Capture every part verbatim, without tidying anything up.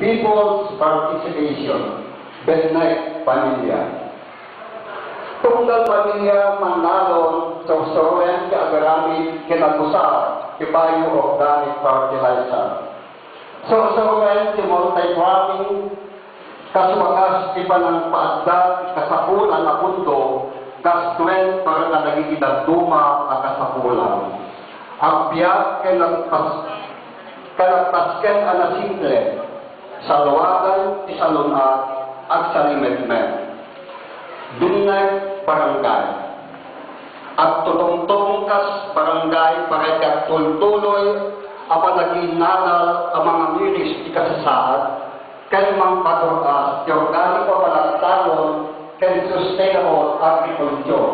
People's Participation, Bennek Pamilya. Tunggal pamilya, mannalon, sursuroen ti agaramid ken agusar ti bio organic fertilizer. Sursuroen ti multi-cropping, kas bakas ti panangpaadda ti kasapulan a pundo, kas twenty para kadagiti dadduma a kasapulan. Agbiag ken agpas-, ken agpasken a nasimple, saluagan ti salun-at, agsalimetmet. Bennek Barangay. Agtutungtong kas barangay para iti agtultuloy a panagiinnanal a mangamiris ti kasasaad ken mangpatur-as ti organiko a panagtalon ken sustainable agriculture.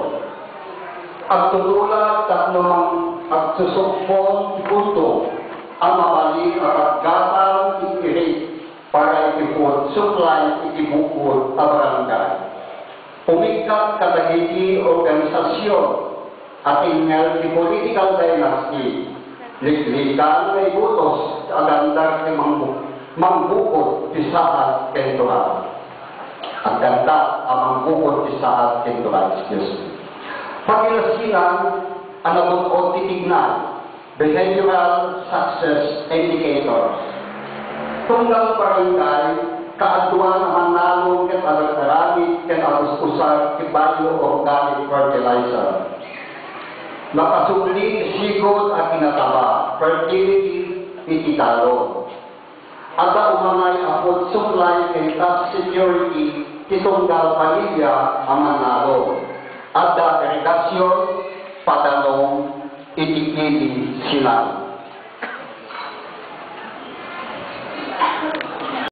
Agtutulad tapno mang-, agsusukpon ti pundo a mabalin a paggatam ti irrigate para iti food supply iti bukod a barangay. Umikkat kadagiti organisasion a tingngel ti political dynasty, liklikan nga ibutos ti agandar ti mangbu-, mangbukod ti saad ken tural. Agkanta a mangbukod ti saad ken tural, excuse me. Pagilasinan a nabun-od ti tignay, Behavioral Success Indicators. Tunggal barangay, kaaduan a mannalon ket agar-aramid ken agus-usar ti bio organic fertilizer. Makasubli ti sigud a kinataba, fertility, iti talon. Adda umanay a food supply ken crop security ti tunggal pamilya a mannalon. Adda irigasion, padanom, iti ili sinan.